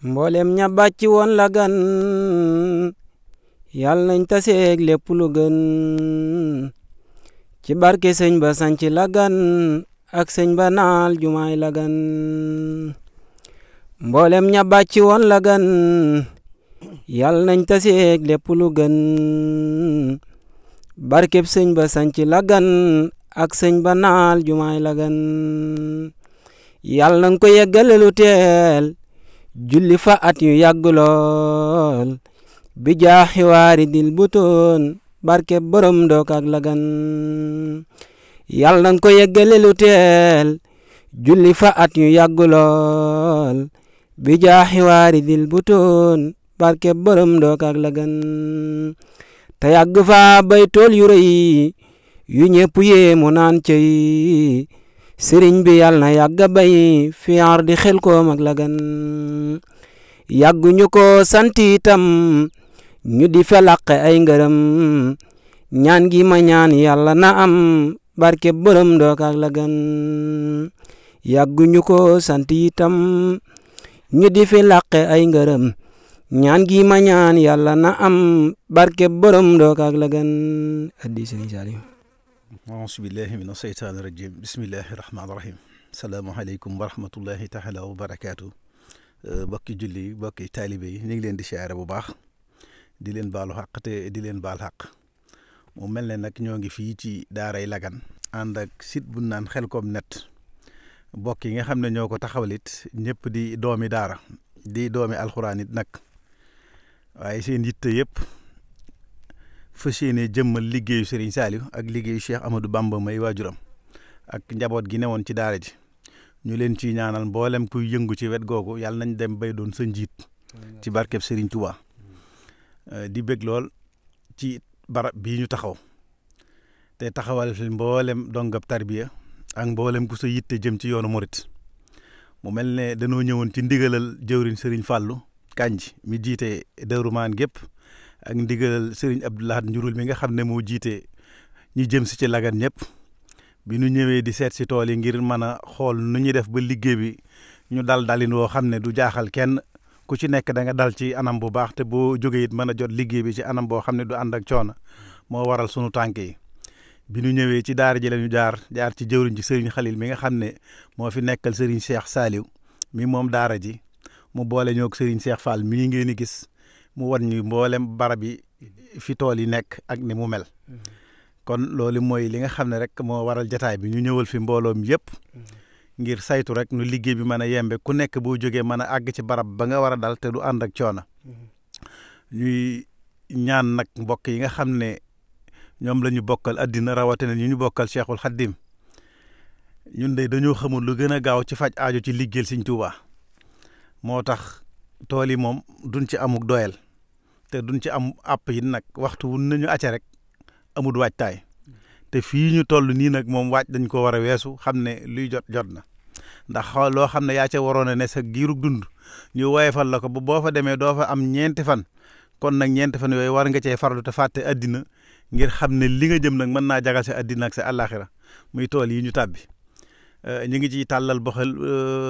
mboolem ña bàcc woon la gan yàlla nañ taseeg lépp lu gën ci barke sëñ ba sanc la gan ak sëñ ba naal jumaay la gan mboolem ña bàcc woon la gan yàlla nañ taseeg lépp lu gën barkeb sëñ ba sanc la gan ak sëñ ba naal jumaay la gan yàlla nañ ko yeggale lu teel julli fa at yu yàgg lool bi jaaxi waari dil butoon barkeb borom dook ak la gan yàlla nañ ko yeggale lu teel julli fa at yu yàgg lool bi jaaxi waari dil butoon barkeb borom dook ak la gan te yàgg fa bay tool yu rëy yu ñëpp yéemu naan cey sëriñ bi yàlla na yàgg bay fi ardi xel koom ak la gan yàggu ñu ko sant itam ñu di fa làqe ay ngërëm ñaan gi ma ñaan yàlla na am barke borom dook ak la gan yàggu ñu ko sant itam ñu di fa làqe ay ngërëm ñaan gi ma ñaan yàlla na am barke borom dook ak la gan addi sëriñ Saliou auzu billahi min asheytaani rajim bismillahi rahmaani rahim salaamaaleykum wa rahmatullahi taala wa barakaatu bokki julli bokki taalibe yi ñu ngi leen di siyaare bu baax di leen baalu xaq te di leen baal xaq mu mel ne nag ñoo ngi fii ci daaray Lagan ànd ak site bu naan Xelcom net bokk yi nga xam ne ñoo ko taxawalit ñëpp di doomi daara di doomi alxuraan it nag waaye seen yitte yëpp fas yéene jëmmal liggéeyu Serigne Saliou ak liggéeyu Cheikh Amadou Bamba may waajuram ak njaboot gi newoon ci daara ji ñu leen ciy ñaanal mboolem kuy yëngu ci wet googu yàlla nañ dem bay doon sa njiit ci barkeb Serigne Touba di bëgg lool ci barab bii ñu taxaw te taxawal fi mboolem dongab tarbiya ak mboolem ku sa yitte jëm ci yoonu murit mu mel ne dañoo ñëwoon ci ndigalal jëwriñ Serigne Fallou Kanji mi jiite Darou Maan gépp ak ndigalal Serigne Abdoulahat Njurul mi nga xam ne moo jiite ñi jëm si ci Lagan ñëpp bi ñu ñëwee di seet si tool yi ngir mën a xool nu ñuy def ba liggéey bi ñu dalin woo xam ne du jaaxal kenn ku ci nekk da nga dal ci anam bu baax te boo jógee it mën a jot liggéey bi ci anam boo xam ne du ànd ak coono moo waral sunu tànk yi bi ñu ñëwee ci daara ji la ñu jaar ci jëwriñ ci Serigne Khalil mi nga xam ne moo fi nekkal Serigne Cheikh Saliou mi moom daara ji mu boole ñoo ak Serigne Cheikh Fall mii ngeen di gis mu wan ñu mboolem barab yi fi tool yi nekk ak ni mu mel kon loolu mooy li nga xam ne rek moo waral jataay bi ñu ñëwal fi mbooloom yëpp ngir saytu rek nu liggéey bi mën a yembe ku nekk boo jógee mën a àgg ci barab ba nga war a dal te du ànd ak coono ñuy ñaan nag mbokk yi nga xam ne ñoom la ñu bokkal addina rawatina ñu bokkal Cheikhul Khadim ñun de dañoo xamul lu gën a gaaw ci faj aajo ci liggéeyal Sëñ Tuubaa moo tax tool yi moom duñ ci amuk doyal te duñ ci am àpp yi nag waxtu wu nañu acca rek amul waajtaay te fii ñu toll nii nag moom waaj dañ ko war a weesu xam ne luy jot na ndax loo xam ne yaa ca waroon a ne sa giirug dund ñu woyefal la ko bu boo fa demee doo fa am ñeenti fan kon nag ñeenti fan yooyu war nga cee farlu te fàtte addina ngir xam ne li nga jëm nag mën naa jagal sa addina ak sa àllaaxira muy tool yi ñu tàbbi ñu ngi ciy tàllal boxal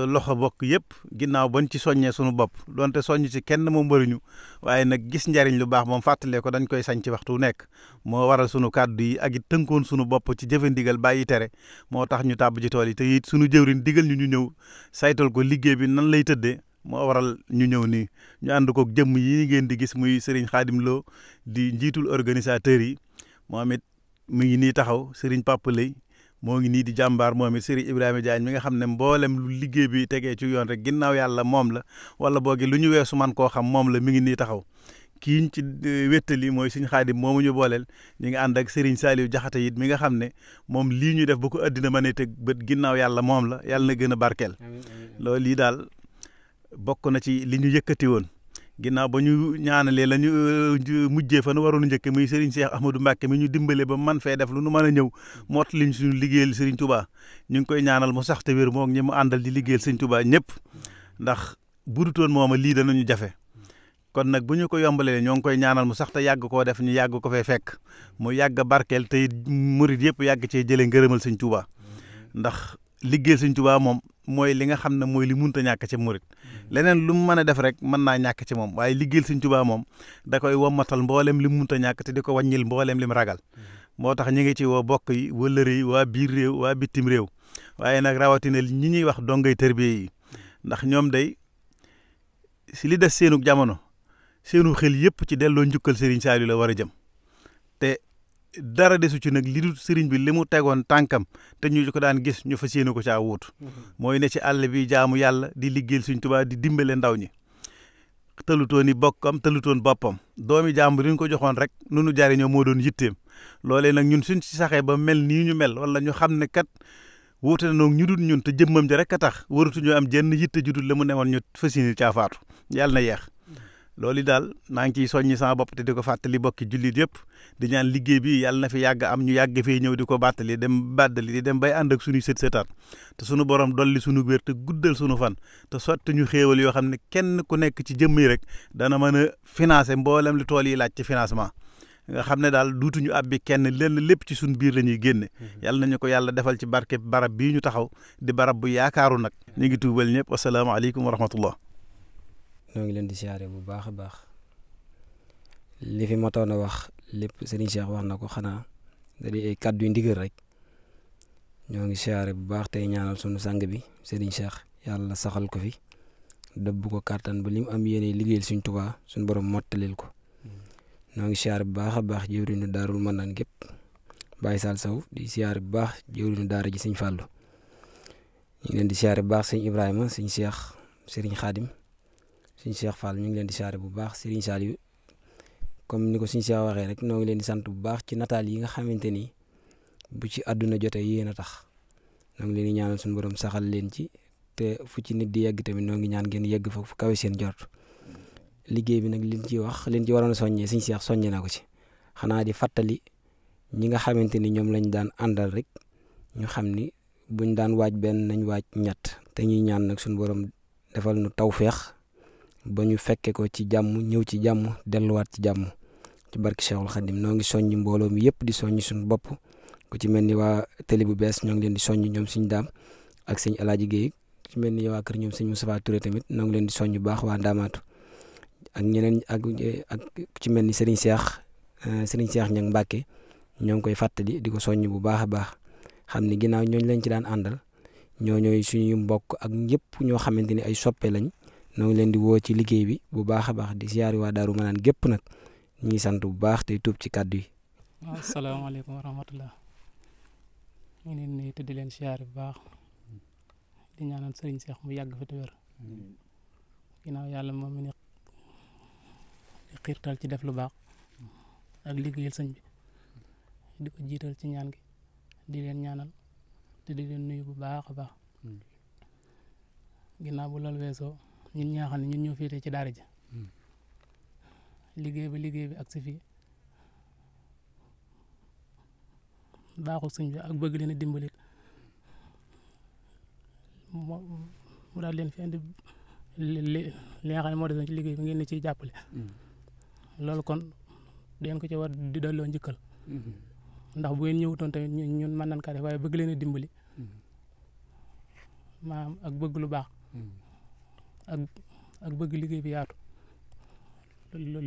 loxo bokk yëpp ginnaaw bañ ci soññee sunu bopp donte soññ ci kenn moom bëriñu waaye nag gis njariñ lu baax moom fàttalee ko dañ koy sañ ci waxtu nekk moo waral sunu kàddu yi ak it tënkoon sunu bopp ci jëfe ndigal bàyyi tere moo tax ñu tàbb ci tool yi te it sunu jëwriñ digal ñu ñëw saytal ko liggéey bi nan lay tëddee moo waral ñu ñëw nii ñu ànd kook jëmm yi ngeen di gis muy Serigne Khadim Lo di njiitul organisateur yi moom it mu ngi nii taxaw Serigne Papa Lay moo ngi nii di jàmbaar moom it Serigne Ibrahima Diagne mi nga xam ne mboolem lu liggéey bi tegee ci yoon rek ginnaaw yàlla moom la wala boogi lu ñu weesu man koo xam moom la mi ngi nii taxaw kii ñu ci wéttali mooy Serigne Khadim moomu ñu booleel ñu ngi ànd ak Serigne Saliou Jaxate it mi nga xam ne moom lii ñu def bu ko addina ma ne teg bët ginnaaw yàlla moom la yàlla na gën a barkeel loolu lii daal bokk na ci li ñu yëkkati woon ginnaaw ba ñu ñaanalee la ñu mujjee fa nu waroon njëkk muy Serigne Cheikh Ahmadou Mbacke mi ñu dimbale ba man fee def lu nu mën a ñëw moot liñ suñu liggéeyal Serigne Touba ñu ngi koy ñaanal mu sax te wér moom ñi mu àndal di liggéeyal Serigne Touba ñëpp ndax budutoon mooma lii danañu jafe kon nag bu ñu ko yombalee ñoo ngi koy ñaanal mu sax te yàgg koo def ñu yàgg ko fee fekk mu yàgg barkeel te murit yëpp yàgg cee jëlee ngërëmal Serigne Touba ndax liggéeyal Serigne Touba moom mooy li nga xam ne mooy li munta ñàkk ci murit leneen lu mu mën a def rek mën naa ñàkk ci moom waaye liggéeyal Sëñ Tuubaa moom da koy wommatal mboolem li mu munta ñàkk te di ko wàññil mboolem li mu ragal moo tax ñu ngi ci woo bokk yi wëllëre yi waa biir réew waa bitim réew waaye nag rawatina ñi ñuy wax dongay tërbiye yi ndax ñoom day si li des seenu jamono seenu xel yëpp ci delloo njukkal Serigne Saliou la war a jëm te dara desu ci nag li dul Serigne bi li mu tegoon tànkam te ñu ko daan gis ñu fas yéene ko caa wuutu mooy ne ci àll bi jaamu yàlla di liggéeyal Sëñ Tuubaa di dimbale ndaw ñi tëlutoon i bokkam tëlutoon boppam doomi jàmbur yi ñu ko joxoon rek nu jariñoo moo doon yitteem loolee nag ñun suñ ci saxee ba mel nii ñu mel wala ñu xam ne kat wuute na noog ñu dul ñun te jëmmam ji rek a tax waratuñoo am jenn yitte ju dul la mu newoon ñu fas yéene caa faatu yàlla na yeex loolu daal maa ngi ciy soññi sama bopp te di ko fàttali bokki jullit yëpp di ñaan liggéey bi yàlla na fi yàgg am ñu yàgg fee ñëw di ko bàttali dem bàddali di dem bay ànd ak suñuy sët sëtaat te sunu borom dolli sunu wér te guddal sunu fan te sotti ñu xéewal yoo xam ne kenn ku nekk ci jëmm yi rek dana mën a financer mboolem li tool yi laaj ci financement nga xam ne daal duutuñu abbi kenn lenn lépp ci suñu biir la ñuy génne yàlla nañu ko yàlla defal ci barke barab bii ñu taxaw di barab bu yaakaaru nag ñu ngi tuubal ñëpp wasalaamaaleykum wa rahmatullah ñoo ngi leen di siyaare bu baax a baax li fi matoon a wax lépp Serigne Cheikh wax na ko xanaa da di ay kàddu yu ndigal rek ñoo ngi siyaare bu baax tey ñaanal sunu sang bi Serigne Cheikh yàlla saxal ko fi dëbb ko kàttan ba li mu am yéene liggéeyal Sëñ Tuubaa suñu borom mottalil ko ñoo ngi siyaare bu baax a baax jëwriñu daarul Manaan gépp Baye Sall Sow di siyaare bu baax jëwriñu daara ji Sëñ Fàllu ñu ngi leen di siyaare bu baax Sëñ Ibrahima Sëñ Cheikh Serigne Khadim Sëñ Cheikh Fall ñu ngi leen di siyaare bu baax Serigne Saliou comme ni ko Sëñ Cheikh waxee rek ñoo ngi leen di sant bu baax ci nataal yi nga xamante ni bu ci àdduna jotee yéen a tax ñoo ngi leen di ñaanal suñu borom saxal leen ci te fu ci nit di yegg tamit ñoo ngi ñaan ngeen yegg fa fu kawe seen jort liggéey bi nag liñ ci wax liñ ci waroon a soññee Sëñ Cheikh soññee na ko ci xanaa di fàttali ñi nga xamante ni ñoom lañ daan àndal rek ñu xam ni buñ daan waaj benn nañ waaj ñett te ñuy ñaan nag suñu borom defal nu tawféex ba ñu fekke ko ci jàmm ñëw ci jàmm delluwaat ci jàmm ci barke Cheikhul Khadim noo ngi soññ mbooloo mi yëpp di soññ suñu bopp ku ci mel ni waa télé bu bees ñoo ngi leen di soññ ñoom Sëñ Daam ak Sëñ Alaaji Géey ku ci mel ni waa kër ñoom Sëñ Moustapha Touré tamit ñoo ngi leen di soññ bu baax waa Ndaamaatu ak ñeneen ak ku ci mel ni Serigne Cheikh Ñang Mbàkke ñoo ngi koy fàttali di ko soññ bu baax a baax xam ni ginnaaw ñooñu lañ ci daan àndal ñooy suñu mbokk ak ñëpp ñoo xamante ni ay soppe lañ ñoo ngi leen di woo ci liggéey bi bu baax a baax di siyaari waa Daaru Manaan gépp nag ñu ngi sant bu baax tey tuub ci kàddu yi. waaw asalaamaaleykum wa rahmatullah ñu ngi leen nuyu te di leen siyaari bu baax di ñaanal Serigne Cheikh mu yàgg fi te wér ginnaaw yàlla moom mi ne xiirtal ci def lu baax ak liggéeyal sëñ bi di ko jiital ci ñaan gi di leen ñaanal te di leen nuyu bu baax a baax ginnaaw bu loolu weesoo ñun ñaa xam ne ñun ñoo féetee ci daara ji liggéey bi ak si fii baaxu sëñ bi ak bëgg leen a dimbali mu daal leen fi indi li nga xam ne moo desoon ci liggéey bi ngeen ne ciy jàppale loolu kon den ko ci war di delloo njëkkal ndax bu ngeen ñëwutoon tamit ñun mën nañ kaa def waaye bëgg leen a dimbali maanaam ak bëgg lu baax ak bëgg liggéey bi yaatu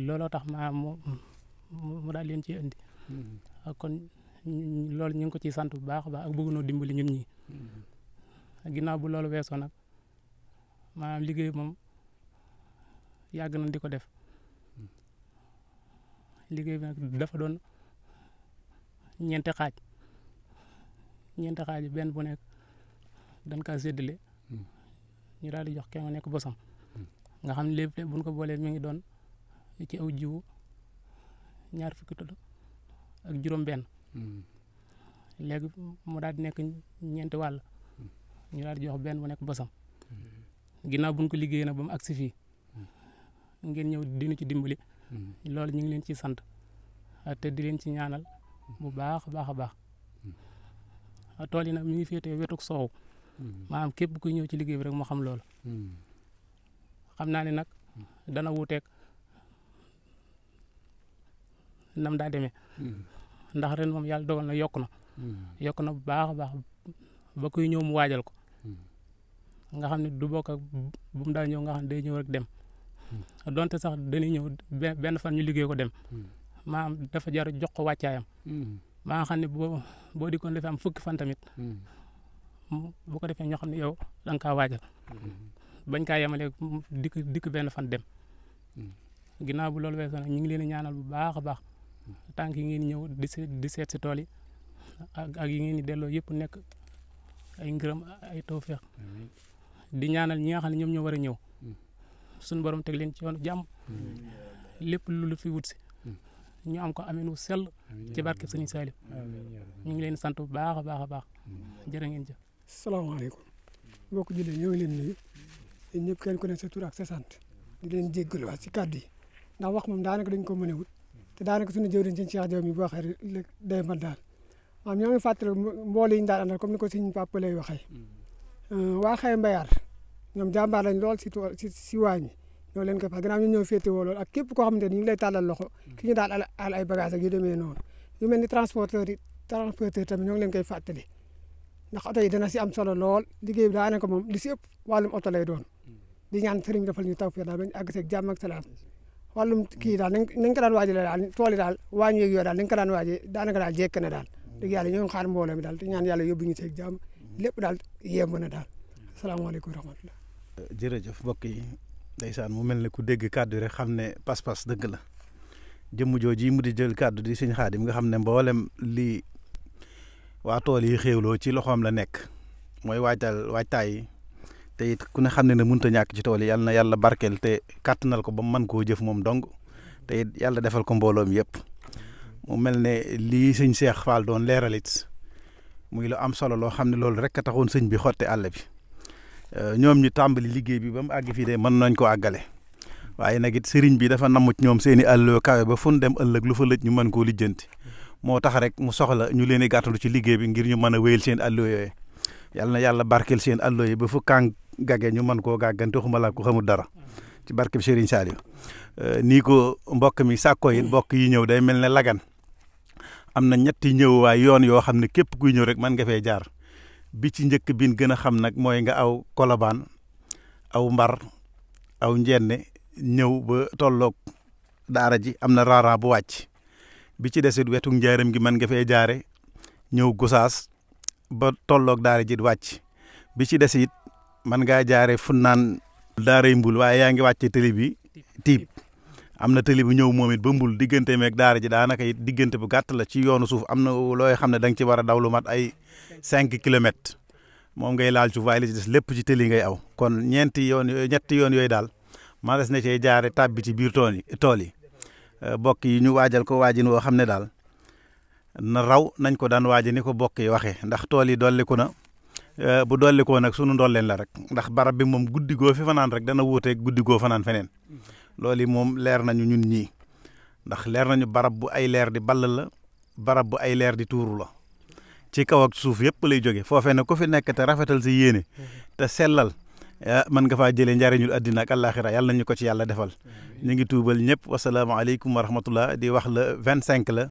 looloo tax maanaam mu daal leen ciy indi ak kon loolu ñu ngi ko ciy sant bu baax a baax ak bëgg noo dimbali ñun ñi ginnaaw bu loolu weesoo nag maanaam liggéey moom yàgg nañ di ko def liggéey bi nag dafa doon ñeenti xaaj yi benn bu nekk dañ kaa séddale ñu daal di jox kenn nekk bosam nga xam ne lépp buñ ko boolee mi ngi doon ci aw jiwu 20 tonnes ak juróom-benn léegi mu daal di nekk ñeenti wàll ñu daal di jox benn bu nekk bosam ginnaaw buñ ko liggéeyee nag ba mu agsi fii ngeen ñëw dinu ci dimbali loolu ñu ngi leen ciy sant te di leen ci ñaanal bu baax a baax a baax tool yi nag mi ngi féetee wetuk soow maanaam képp kuy ñëw ci liggéey bi rek moo xam loolu xam naa ne nag dana wuuteeg nam daa demee ndax ren moom yàlla dogal na yokk na bu baax a baax ba kuy ñëw mu waajal ko nga xam ne du bokk ak bu mu daa ñëw nga xam ne day ñëw rek dem donte sax dañuy ñëw benn fan ñu liggéey ko dem maanaam dafa jar jox ko wàccaayam maa nga xam ne boo di ko defee am fukki fan tamit bu ko defee ñoo xam ne yow da nga kaa waajal bañ kaa yemale dikk benn fan dem ginnaaw bu loolu weesoo nag ñu ngi leen di ñaanal bu baax a baax tànk yi ngeen ñëw di seet si tool yi ak yi ngeen di delloo yëpp nekk ay ngërëm ay tawfeex di ñaanal ñi nga xam ne ñoom ñoo war a ñëw suñu borom teg leen ci yoonu jàmm lépp lu fi wut si ñu am ko amee nu sell ci barkeb Sëriñ Saliou ñu ngi leen sant bu baax a baax a baax jërë ngeen jëf. salaamaaleykum mbokk jullit ñoo ngi leen nuyu yéen ñëpp kenn ku ne sa tur ak sa sant di leen jéggaluwaat si kàddu yi ndax wax moom daanaka dañ ko mën a wut te daanaka suñu jëwriñ ci Cheikh Diaw mi boo waxee rek day mat daal maanaam ñoo ngi fàttali mbooloo yi ñu daan àndal comme ni ko suñu papa lay waxee waa Xaye Mbayar ñoom jàmbaar lañ lool si waañ yi ñoo leen ko fas gannaaw ñu ñëw féetewoo lool ak képp koo xamante ni ñu ngi lay tàllal loxo ki ñu daal al ay bagage ak yu demee noonu yu mel ni transporteur tamit ñoo ngi leen koy fàttali ndax oto yi dana si am solo lool liggéey bi daanaka moom li si ëpp wàllum oto lay doon di ñaan sëriñ bi defal ñu tawfeex daal bañ àgg seeg jàmm ak salaam wàllum kii daal nañ ko daan waajalee daal tool yi daal waañ yeeg yooyu daal nañ ko daan waajee daanaka daal jekk na daal dëgg yàlla ñoo ngi xaar mbooloo mi daal te ñaan yàlla yóbbu ñu seeg jàmm lépp daal yemb na daal asalaamaaleykum wa rahmatulah. jërëjëf mbokk yi ndeysaan mu mel ne ku dégg kàddu rek xam ne pas-pas dëgg la jëmm jooji mu di jël kàddu di sëñ Xaadim nga xam ne mboolem lii waa tool yi xéewloo ci loxoom la nekk mooy waajtaay te it ku ne xam ne mënut a ñàkk ci tool yi yàlla na yàlla barkeel te kàttanal ko ba mu mën koo jëf moom dong te it yàlla defal ko mbooloom yëpp mu mel ne lii sëñ Cheikh Fall doon leeralit muy lu am solo loo xam ne loolu rek a taxoon sëñ bi xotte àll bi ñoom ñu tàmbali liggéey bi ba mu àgg fii de mën nañ ko àggale waaye nag it sëriñ bi dafa namm ci ñoom seen i àll kawe ba fu ñu dem ëllëg lu fa lëj ñu mën koo lijjanti moo tax rek mu soxla ñu leen di gàttandu ci liggéey bi ngir ñu mën a wéyal seen àll yooyu yàlla na yàlla barkeel seen àll yi ba fu kàng gage ñu mën koo gàggante waxuma la ko xamul dara ci barke bi Serigne Saliou nii ko mbokk mi sàkkoo it mbokk yi ñëw day mel ne Lagan am na ñetti ñëwwaay yoon yoo xam ne képp kuy ñëw rek mën nga fee jaar bi ci njëkk bin gën a xam nag mooy nga aw Kolobaan aw Mbar aw Njenne ñëw ba tolloog daara ji am na raaran bu wàcc bi ci desit wetu njaaram gi mën nga fee jaare ñëw Gosaas ba tolloog daara ji wàcc bi ci desit mën ngaa jaare fu naan daaray Mbul waaye yaa ngi wàcce tëli bi Tiib am na tëli bu ñëw moom it ba Mbul diggante meeg daara ji daanaka it diggante bu gàtt la ci yoonu suuf am na looy xam ne da nga ci war a daw lu mat ay 5 kilomètres moom ngay laal suuf waaye li ci des lépp ci tëli ngay aw kon ñetti yoon yooyu daal maa des na cee jaare tàbbi ci biir tool yi bokk yi ñu waajal ko waajin woo xam ne daal na raw nañ ko daan waaje ni ko bokk yi waxee ndax tool yi dolliku na bu dollikoo nag sunu ndolleen la rek ndax barab bi moom guddi goo fi fanaan rek dana wuuteeg guddi goo fanaan feneen loolu yi moom leer nañu ñun ñii ndax leer nañu barab bu ay leer di ball la barab bu ay leer di tuuru la ci kaw ak suuf yëpp lay jóge foofee ne ku fi nekk te rafetal si yéene te sellal mën nga faa jëlee njariñul àddina ak àllaaxira yàlla nañu ko ci yàlla defal ñu ngi tuubal ñëpp wasalaamaaleykum wa rahmatullah di wax le 25 la